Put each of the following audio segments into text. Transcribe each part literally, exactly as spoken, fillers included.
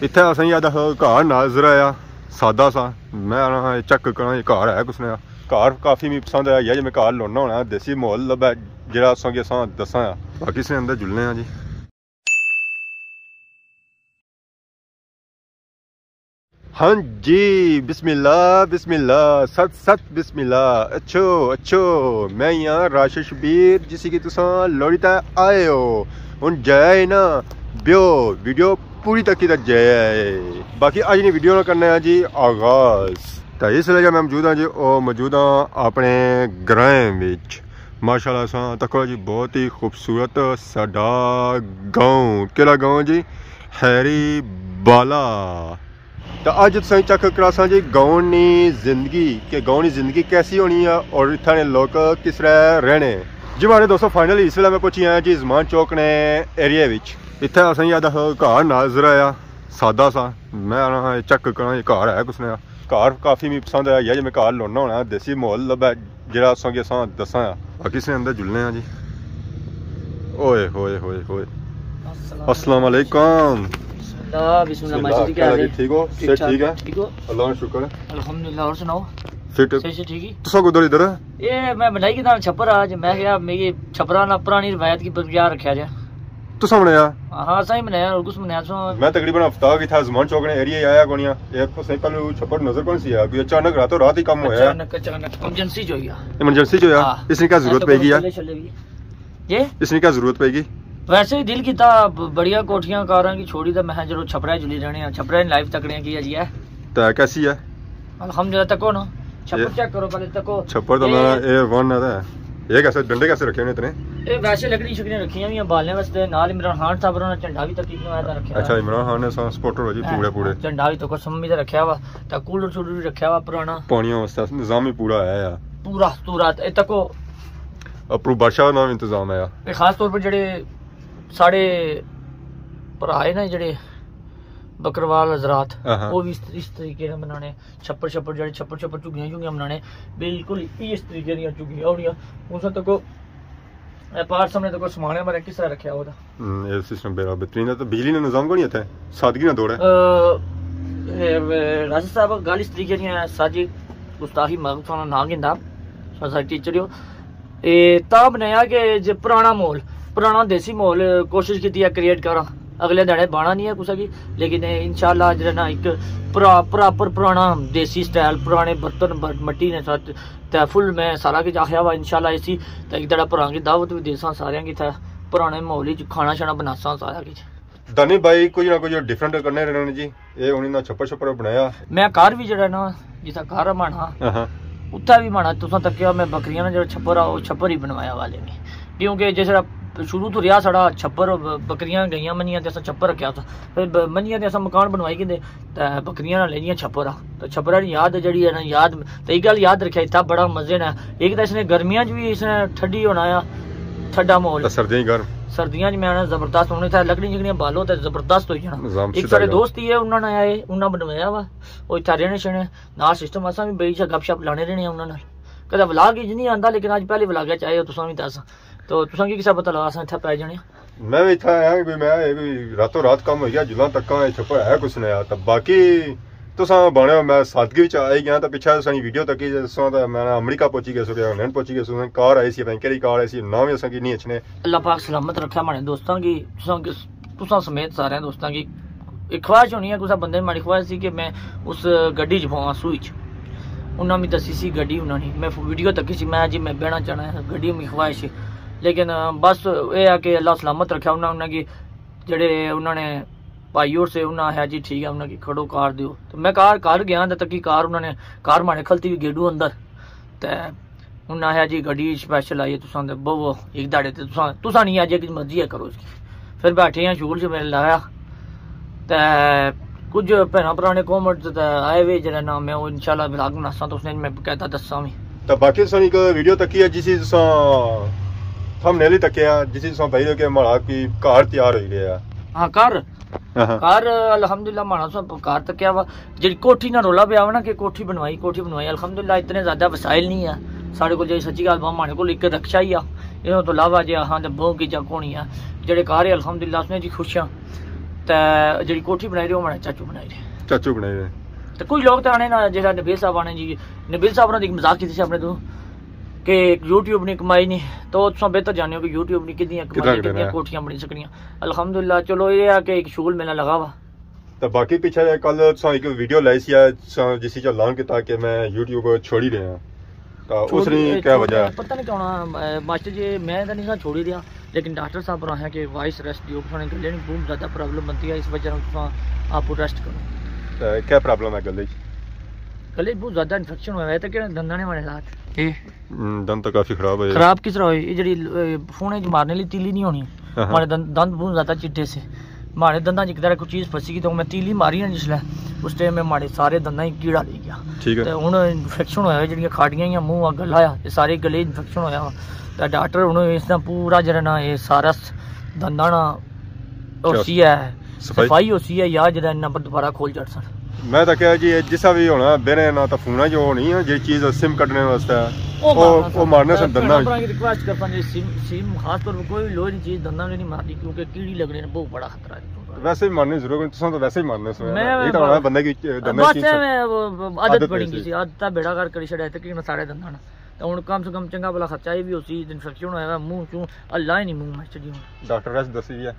اتھے اساں کی آدھا گھر نظر آیا، سادہ سا۔ میں آنا چیک کراں یہ گھر ہے کس نے۔ گھر کافی می پسند آیا، یہ جے میں گھر لونا ہونا، دیسی ماحول لبھا، جڑا اساں کی اساں دساں آ۔ باقی اس نے اندر جلنے آں جی۔ ہاں جی، بسم اللہ، بسم اللہ، ست ست بسم اللہ۔ اچھو اچھو، میں ہی ہاں راشد شبیر، جسی کی تساں لوڑی تے آئے ہو۔ ہن جایا ہی نا، بیو ویڈیو پوری تکی تک جایا ہے۔ باقی اج نی ویڈیو نا کرنے آں جی آغاز۔ تے اس ویلے میں موجود ہاں جی، او موجود ہاں اپنے گرائیں وچ۔ ماشاءاللہ ساں تکو جی، بہت ہی خوبصورت ساڈا گاؤں۔ کیڑا گاؤں جی؟ ہیری بالا۔ تے اج تساں چیک کراساں جی گاؤں نی زندگی، کہ گاؤں نی زندگی کیسی ہونی ہے اور اتھاں نے لوگ کس طرح رہنے۔ جی ماڑے دوستو، فائنلی اس ویلے میں پہنچی آیا جی زمان چوک نے ایریے وچ۔ اتھے اساں کی آدھا گھر نظر آیا، سادہ سا۔ میں آنا چیک کراں یہ گھر ہے کس نے۔ گھر کافی می پسند آیا، یہ جے میں گھر لونا ہونا، دیسی ماحول لبھا، جڑا اساں کی اساں دساں آ۔ باقی اس نے اندر جلنے آں جی۔ اوئے ہوئے ہوئے ہوئے۔ السلام علیکم۔ بسم اللہ، بسم اللہ، بسم اللہ، ماجد جی، کیا کیا حال ہے؟ ٹھیک ہو؟ ٹھیک صحت ٹھاک، ٹھیک ہے؟ ٹھیک ہو؟ اللہ کا شکر ہے۔ الحمدللہ، اور سناؤ؟ فٹ۔ صحت سے ٹھیک ہی؟ تساں کو ادھر ادھر ہے؟ اے میں بنائی کتاب چھپر آج، میں کہیا میری چھپرا نا پرانی روایت کی برقرار رکھیا جائے۔ تساں بنایا؟ ہاں، اساں ہی بنایا، اور کچھ بنایا سو۔ میں تقریباً ہفتہ کی تھا زمان چوک نے ایریے آیا کونیا۔ اے تو صحیح پہلو چھپر نظر کون سی آیا، کوئی اچانک راتوں رات ہی کم ہویا ہے۔ اچانک، اچانک ایمرجنسی جو ہویا۔ ایمرجنسی جو ہویا؟ ہاں۔ اس نے کیا ضرورت پے گی ہے؟ جی؟ اس نے کیا ضرورت پے گی؟ ویسے ہی دل کیتا، ب-، بڑیاں کوٹھیاں کاراں کی چھوڑی تے میں چلو چھپرا ہی جلی رہنے آں، چھپرا ہی لائف تکنے کی ہے جی ہے۔ تے کیسی ہے؟ الحمدللہ، تکو نا۔ چھپر اے چیک کرو پہلے، تکو۔ چھپر تو اے میں اے ون ہے تے۔ اے کیسے ڈنڈے کیسے رکھے ہوئے اتنے؟ اے ویسے لکڑی شکڑیاں رکھیاں ہوئی ہیں بالنے واسطے، نال عمران خان صاحب ہوراں نے جھنڈا بھی تکی ہویا تھا رکھیا۔ اچھا، عمران خان نے سا سپورٹر ہو جی، ہاں، پورے پورے۔ جھنڈا بھی تکو سمی تے رکھیا ہوا، تے کولر شولر بھی رکھیا ہوا پرانا۔ پانیاں واسطے نظام ہی پورا ہے یار۔ پورا، پورا، اے تکو۔ اپرو بادشاہ نام انتظام ہے یار۔ اے خاص طور پر جڑے ساڑے بھرا ہے نا، جڑے بکروال حضرات، ہاں ہاں۔ وہ بھی اس، اس طریقے نے بنانے۔ چھپر چھپر جڑے چھپر چھپر جھگیاں جھگیاں بنانے، بالکل اس طریقے دیاں جھگیاں ہونیاں۔ اس تک اے پار سامنے تک سمانے بارے کس طرح رکھیا ہوتا؟ ہم، اے سسٹم بڑا بہترین ہے۔ تو بجلی نا نظام کونی اتھے؟ سادگی نا دور ہے۔ اے، اے، راشد صاحب، گل اس طریقے دی ہے، ساجی گستاخی معاف کرنا، نہ گندا، سو ساجی ٹیچر ہو۔ اے تاں بنایا کہ جے پرانا ماحول، پرانا دیسی ماحول کوشش کیتی ہے کریئیٹ کراں۔ اگلے دہاڑے بانا نہیں ہے کسا کی، لیکن انشاءاللہ جڑا نا ایک پرا-، پراپر پرانا دیسی سٹائل، پرانے برتن، بر-، مٹی نے ساتھ تے فل میں سارا کچھ آخیا وا۔ انشاءاللہ اسی تے ایک دہاڑا پراں کی دعوت بھی دیساں ساریاں کی، تے پرانے ماحول وچ کھانا شانا بناساں سارا کچھ۔ دانی بھائی کچھ نہ کچھ ڈفرنٹ کرنے رہنے جی۔ اے ہن انہاں چھپر چھپر بنایا۔ میں گھر وی جیڑھا نا، جتھاں گھر ماڑا، ہاں ہاں۔ اتھا وی ماڑا تساں تکیا میں بکریاں نا جیڑھا چھپر آ، او چھپر ہی بنوایا والے نے۔ کیونکہ جس طرح شروع تو رہیا ساڑا چھپر، ب-، بکریاں گئیاں منیاں تے اساں چھپر رکھیا تھا۔ پھر ب-، منیاں تے اساں مکان بنوائی کیتے، تے بکریاں نال لیاں چھپر آ۔ تے چھپرا نی یاد جیڑھی ہے نا، یاد، تے ایک گل یاد رکھیا، اتھا بڑا مزے نا۔ ایک تاں اس نے گرمیاں چ وی اس نے ٹھڈی ہونا آ، ٹھڈا ماحول۔ تے سردیاں چ گرم۔ سردیاں چ میں آنا زبردست، ہن اتھا لکڑی جکڑیاں بالو تے زبردست ہوئی جانا۔ نظام ایک سیدھا ساڑے گیا۔ دوست ہی ہے، انہاں نے آئے، انہاں بنوایا وا۔ او اتھا رہنے شہنے، نال سسٹم اساں وی بئی گپ شپ لانے رہنے آں انہاں نال۔ کدے ولاگ اچ نہیں آندا، لیکن اج پہلی ولاگ اچ آئے ہو تساں وی تے اساں۔ تو تساں کی کسا پتہ لگا اساں اتھا پے جانے آں؟ میں وی اتھا آیا، کوئی میں اے کوئی راتوں رات کم ہوئی گیا، جلاں تکاں اے چھپر ہے کچھ نیا۔ تے باقی تساں بنے ہو، میں سادگی وچ آئی گیا، تے پچھے تساں نی ویڈیو تکی جساں تے میں امریکہ پہنچی گیا سو، کہ انگلینڈ پہنچی گیا سو، کار آئی سی، پتہ نہیں کیڑی کار آئی سی، ناں وی اساں کی نہیں اچھنے۔ اللہ پاک سلامت رکھے ماڑے دوستاں کی، تساں کی، تساں سمیت سارے دوستاں کی۔ ایک خواہش ہونی ہے، کسا بندے نی ماڑی خواہش سی کہ میں اس گڈی چ بواں سوئی چ۔ انہاں می دسی سی گڈی، انہاں نی میں ویڈیو تکی سی، میں جی میں بہنا چاہنا ہے، گڈی می خواہش ہے۔ لیکن، آ، بس اے ہے کہ اللہ سلامت رکھیا انہاں، انہاں کی جڑے انہاں نے بھائی اور سے، انہاں آخیا جی ٹھیک ہے، انہاں کی کھڑو کار دیو۔ تو میں کار گھر گیا تے تکی کار انہاں نے، کار ماڑے کھلتی وی گیڈو اندر۔ تے انہاں آخیا جی گڈی سپیشل آئی ہے، تساں تے بہو ایک دھاڑے تے تساں، تساں نہیں اجے کچھ مرضی ہے کرو اس کی۔ پھر بیٹھے ہیں شغل چ میرے لایا۔ تے کچھ بھیناں بھرا نے کمنٹ تے آئے وے جڑا نا میں او انشاءاللہ ولاگ بناساں تو اس نے میں باقاعدہ دساں وی۔ تے باقی تساں ایک ویڈیو تکی ہے جس وچ تساں تھمبنیل ہی تکیا، جس وچ تساں پائی رہے کہ ماڑا کی گھر تیار ہوئی گیا۔ ہاں، گھر۔ ہاں ہاں۔ گھر الحمدللہ ماڑا سا گھر تکیا وا، جڑی کوٹھی نا رولا پیا وا نا کہ کوٹھی بنوائی، کوٹھی بنوائی، الحمدللہ اتنے زیادہ وسائل نہیں ہے ساڑے کول۔ جڑی سچی گل باں ماڑے کول ایک رکشہ ہی آ، اس تو علاوہ جے آہاں تے بہوں کی جا کونی آ۔ جڑے گھر ہے الحمدللہ اس نے جی خوش آں۔ تے جیڑھی کوٹھی بنائی رہے، وہ ماڑے چاچو بنائی رہے۔ چاچو بنائی رہے۔ تے کچھ لوگ تے آنے نا، جیسا نبیل صاحب آنے جی، نبیل صاحب نے ایک مذاق کیتی سی اپنے تو کہ یوٹیوب نی کمائی نہیں، تو تساں بہتر جانے ہو کہ یوٹیوب نی کتنی کتنا کمائی، کتنا کتنی ہے۔ کوٹھیاں بنی سکنیاں۔ الحمدللہ، چلو یہ ہے کہ ایک شغل میلہ لگا وا۔ تے باقی پچھے کل تساں ایک ویڈیو لائی سی، تساں جس وچ اعلان کیتا کہ میں یوٹیوب چھوڑی رہیا ہاں۔ تے اس چھوڑی، نے کیا چھوڑی وجہ ہے؟ پتہ نہیں کیا ہونا، اے، ماسٹر جی، میں تاں نہیں سا چھوڑی رہیا، لیکن ڈاکٹر صاحب راہے کہ وائس ریسٹ دیو، سنے گلے نی بہت زیادہ پرابلم بنتی ہے، اس وجہ سے تساں آپ ریسٹ کرو۔ تے کیا پرابلم ہے گلے وچ؟ گلے وچ بہت زیادہ انفیکشن ہویا ہے، تے کہڑے دنداں نے ماڑے حالات۔ اے ہم، دند تو کافی خراب ہوئے۔ خراب کس طرح ہوئے؟ یہ جڑی، اے، فون وچ مارنے والی تیلی نہیں ہونی۔ ہاں ہاں۔ ماڑے دند، دند بہت زیادہ چٹے سے۔ ماڑے دنداں چ ایک طرح کوئی چیز پھسی گئی، تو میں تیلی ماری نا جس لے، اس ٹائم میں ماڑے سارے دنداں ہی کیڑا لگ گیا۔ ٹھیک ہے۔ تے ہن انفیکشن ہویا، جڑیاں کھاڑیاں یا منہ آ گلا آیا، یہ سارے گلے انفیکشن ہویا۔ تے ڈاکٹر ہن اس نا پورا جڑا نا یہ سارا س-، دنداں نا کیا؟ اسی ہے، صفائی؟ صفائی اسی ہے یا جڑا انہاں پر دوبارہ کھول جڑ سن۔ میں تاں کہیا جی، اے جسا وی ہونا، بینے نا تاں فونا جو ہونی ہے، جی چیز سم کڈنے واسطے، او او، مارنا او سن۔ مارنے سن دنداں۔ بھرا کی ریکویسٹ کرتا جی، سم، سم خاص طور پر کوئی لوہے نی چیز دنداں وچ نہیں مارنی، کیونکہ کیڑی لگنے نے بہت بڑا خطرہ ہے۔ ویسے ہی مارنے ضرور، تساں تو ویسے ہی مارنے سو۔ میں، یہ تو میں ہونا بندے کی، دنداں بس کی چیز۔ میں وہ عادت عادت بڑی پئی گئی سی۔ سی، عادت بیڑا گرک کری چھڑیا تے کہ سارے دنداں نا۔ تے ہن کم سے کم چنگا بھلا خرچہ ہی بھی ہوسی، انفیکشن ہویا ہوا، منہ چوں اللہ ہی نہیں منہ میں چڑی ہن۔ ڈاکٹر ریسٹ دسی گیا۔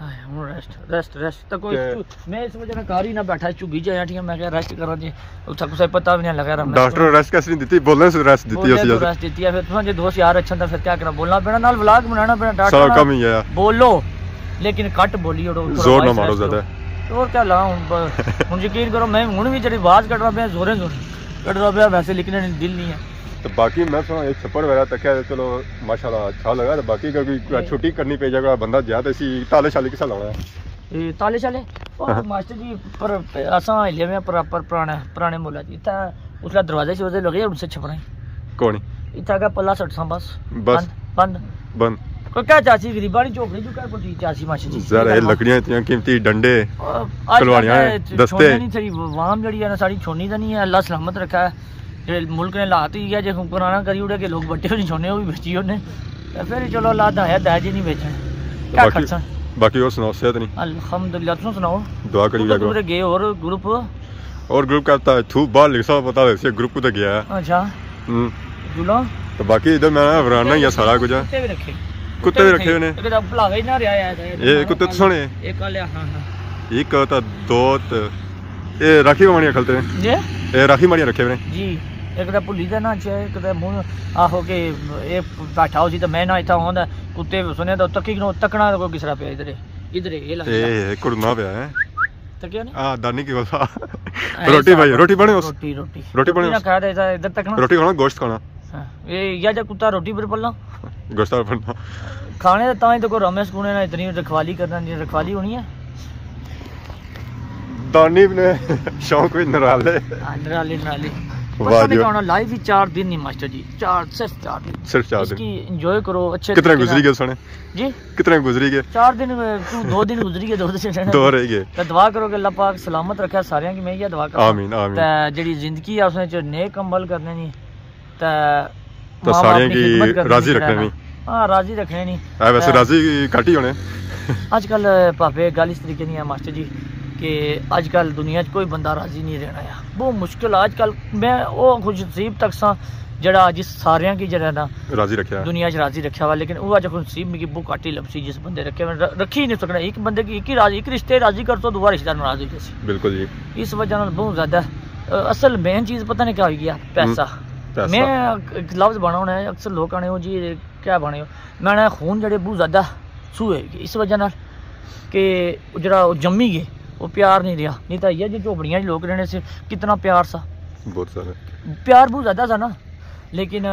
ہائے، ہن ریسٹ، ریسٹ، ریسٹ۔ تے کوئی تے میں اس وجہ نال گھر ہی نہ بیٹھا، جھگی جایا ٹھیک ہے، میں کہیا ریسٹ کراں جی، اتھا کسے پتہ بھی نہیں لگا رہا۔ ڈاکٹر ریسٹ کیسے نہیں دتی؟ بولنے سے ریسٹ دتی بولنے اسی تو اسے۔ ریسٹ دتی ہے، پھر تساں جے دوست یار اچھن تاں پھر کیا کرنا، بولنا پینا، نال ولاگ بنانا پینا، ڈاکٹر سارا نال کم ہی ہے۔ بولو، لیکن گھٹ بولی اوڑو، تھوڑا زور نہ وائس مارو ریسٹ زیادہ۔ کرو۔ اور کیا لاں ہن ب-، ہن یقین کرو، میں ہن بھی جڑی آواز کڈنا پیا، زورے زورے کڈنا پیا، ویسے لکھنے نی دل نہیں ہے۔ تو باقی میں سنا یہ چھپڑ وغیرہ تکیا، چلو ماشاءاللہ اچھا لگا۔ تو باقی اگر کوئی جی۔ چھٹی کرنی پئی جائے، بندہ جائے تو اسی تالے شالے کسا لانا ہے؟ اے تالے شالے؟ او ہاں۔ ماسٹر جی، پر اساں ہلے ہوئے ہیں پر، پر پرانے، پرانے مولا جی۔ اتھا اس لا دروازے شروازے لگے، ان سے چھپنا ہی۔ کون؟ اتھا کا پلا سٹ ساں بس۔ بس۔ بند، بند۔ بند۔ کوئی کیا چاسی غریباں نی جھوپڑی جو کیا کوئی چیز چاسی ماسٹر جی؟ ذرا یہ لکڑیاں اتنی قیمتی، ڈنڈے، آج کل کلواریاں، تے دستے۔ چھوڑنے نہیں تھئی، عوام جڑی ہے نا ساڑی چھوڑنی تے نہیں ہے، اللہ سلامت رکھا ہے۔ جڑے ملک نے حالات ہی ہے، جے حکمرانہ کری اڑے کہ لوگ بٹے ہونے چھوڑنے، وہ بھی بیچی ہونے۔ تے پھر چلو اللہ دا ہے، دے جی نہیں بیچنے۔ کیا باقی، کھڑساں؟ باقی اور سناؤ، صحت نہیں؟ الحمدللہ، تساں سناؤ؟ دعا کری کدھر جاؤ۔ کدھر گئے اور گروپ؟ اور گروپ کا پتہ ہے، تھو باہر لکھ سا پتہ لگ سی گروپ کدھر گیا ہے۔ اچھا۔ ہوں۔ جلو۔ تو باقی ادھر میں ورانہ ہی ہے سارا کچھ۔ کتے بھی رکھے۔ کتے بھی رکھے ہوئے نے۔ ایک تو بھلا ہی نہ رہا ہے۔ یہ کتے تو سونے۔ ایک آ لیا، ہاں، ہاں۔ ایک تو دو تے اے راکھی ماڑیاں کھلتے ہیں۔ جی؟ اے راکھی ماڑیاں رکھے ہوئے نے۔ جی، ایک تے بھلی تے نہ اچھے، ایک تے منہ آہو کہ اے بیٹھا ہو سی تے میں نہ اتھا ہوندا، کتے سنے تو تکی کنو تکنا تو کوئی کسرا پیا ادھر، ادھر اے لگ اے، گیا۔ اے، کڑنا پیا ہے۔ تکیا نہیں؟ آ، دانی کی بولا۔ اے روٹی سا بھائی، روٹی بنے اس؟ روٹی، روٹی۔ روٹی بنے روٹی نہ اس؟ کھا دے، ادھر تکنا۔ روٹی کھانا، گوشت کھانا۔ ہاں، اے یا جا کتا روٹی پر پلا۔ گوشت پر پلا۔ کھانے تے تاں ہی تے کوئی رمے سکونے نہ اتنی رکھوالی کرنا، جی رکھوالی ہونی ہے۔ دانی نے شوق وچ نرالے۔ ہاں، نرالے، نرالے۔ واہ پتہ نہیں جی۔ کون لائف ہی چار دن نہیں ماسٹر جی، چار، صرف چار دن۔ صرف چار اس دن۔ کی انجوائے کرو، اچھے کتنے طریقے گزری نال۔ گئے سنے؟ جی؟ کتنے گزری گئے؟ چار دن، تو دو دن گزری گئے، دو دن۔ دو رہ گئے۔ تے دعا کرو کہ اللہ پاک سلامت رکھے ساریاں کی، میں یہ دعا کراں۔ آمین، آمین۔ تے جڑی زندگی ہے اس وچ نیک عمل کرنے نی۔ تے تے ماں باپ ساریاں نی کی خدمت کرنی راضی جڑا رکھنے نا۔ نی۔ ہاں، راضی رکھنے نی۔ اے ویسے تے راضی گھٹ ہی ہونے۔ اج کل پاپے گل اس طریقے نی ہے ماسٹر جی کہ اج کل دنیا چ کوئی بندہ راضی نہیں رہنا ہے۔ بہت مشکل ہے اج کل۔ میں او خوش نصیب تک ساں جڑا جس ساریاں کی جڑا نا راضی رکھیا۔ دنیا چ راضی رکھیا ہوا، لیکن او اج خوش نصیب مکی بہت گھٹ ہی لبسی جس بندے رکھے ہوئے۔ ر-، رکھی ہی نہیں سکنا۔ ایک بندے کی ایک ہی راضی، ایک رشتے راضی کر تو دوبارہ رشتہ ناراض ہو جاسی۔ بالکل جی۔ اس وجہ نال بہت زیادہ اصل مین چیز پتہ نہیں کیا ہوئی گیا، پیسہ۔ ہم، پیسہ۔ میں ایک لفظ بنا ہونا ہے، اکثر لوگ آنے، "او جی، کیا بنے ہو؟" میں آنا خون جڑے بہت زیادہ سو ہوئے گئے، اس وجہ نال کہ جڑا او جمی گئے، او پیار نہیں رہیا۔ نہیں تاں یہ جو جھوپڑیاں چ لوگ رہنے سے کتنا پیار سا۔ بہت زیادہ۔ پیار بہت زیادہ سا نا۔ لیکن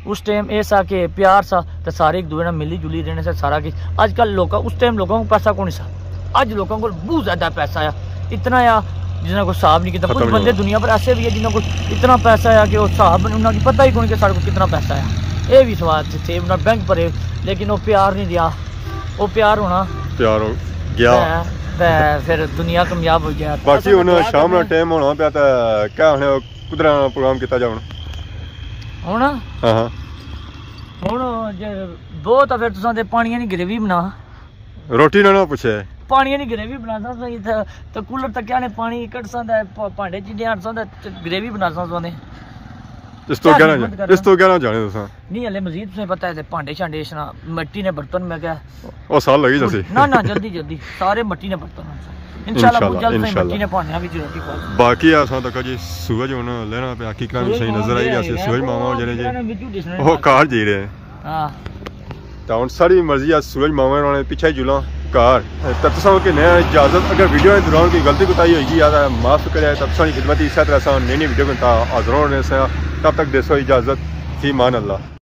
اس ٹائم اے سا کہ پیار سا تے سارے ایک دوے نال ملی جلی رہنے سے سارا کچھ۔ اج کل لوکاں، اس ٹائم لوکاں کو پیسہ کون سا؟ اج لوکاں کو بہت زیادہ پیسہ آ، اتنا آ جنہاں کو حساب نہیں کیتا۔ کچھ ختم نہیں بندے ہونا۔ دنیا پر ایسے بھی ہے جنہاں کو اتنا پیسہ آ کہ وہ حساب نہیں، انہاں کو پتہ ہی کون کہ سارے کو کتنا پیسہ آ۔ اے بھی سوال تھے، انہاں بینک بھرے، لیکن وہ پیار نہیں دیا۔ وہ پیار ہونا۔ پیار ہو گیا۔ تے، تے پھر دنیا کامیاب ہو گیا۔ باقی اصل ہن پیار شام نا کرنا۔ ٹائم ہونا پیا تے کیا ہونا، کدھر پروگرام کیتا جاونا؟ ہن؟ ہاں ہاں۔ ہن جے دو تاں پھر تساں تے پانیاں نی گریوی بنا۔ روٹی نہ نہ پوچھے۔ پانی نی گریوی بناساں سو اتھے، تے کولر تکیا نے پانی کڈساں تے پ-، بھانڈے چیزیں آنساں تے گریوی بناساں سو نے۔ اس تو کیا اگے نہ خدمت جا-، کرنا؟ اس تو اگے نہ جانے تساں۔ نہیں، ہلے مزید تساں پتہ ہے تے بھانڈے شانڈے اشنا مٹی نے برتن میں کیا۔ او سال لگی جاسی۔ نہ، نہ، جلدی، جلدی۔ سارے مٹی نے برتن ہونے سن۔ انشاءاللہ، انشاءاللہ، بہت جلد تساں انشاءاللہ۔ مٹی نے بھانڈیاں وچ روٹی کھوا سن۔ باقی اساں تک جی سورج ہن لینا پیا، حقیقت سورج صحیح ماما نظر آئی گیا سی، سورج ماما جڑے جی۔ وچوں ڈسنے او کار جی رہے۔ ہاں۔ تے ہن ساڑی مرضی آ سورج ماما ہوراں نے پچھے جلاں کار۔ تے تساں کہ نیا اجازت، اگر ویڈیو نے دوران کوئی غلطی کوتاہی ہوئی گئی یا تاں معاف کرے، تے تساں دی خدمت اسی طرح اساں نئی نئی ویڈیو کے ساتھ حاضر ہونے سے۔ تب تک دیسو اجازت، فی امان اللہ۔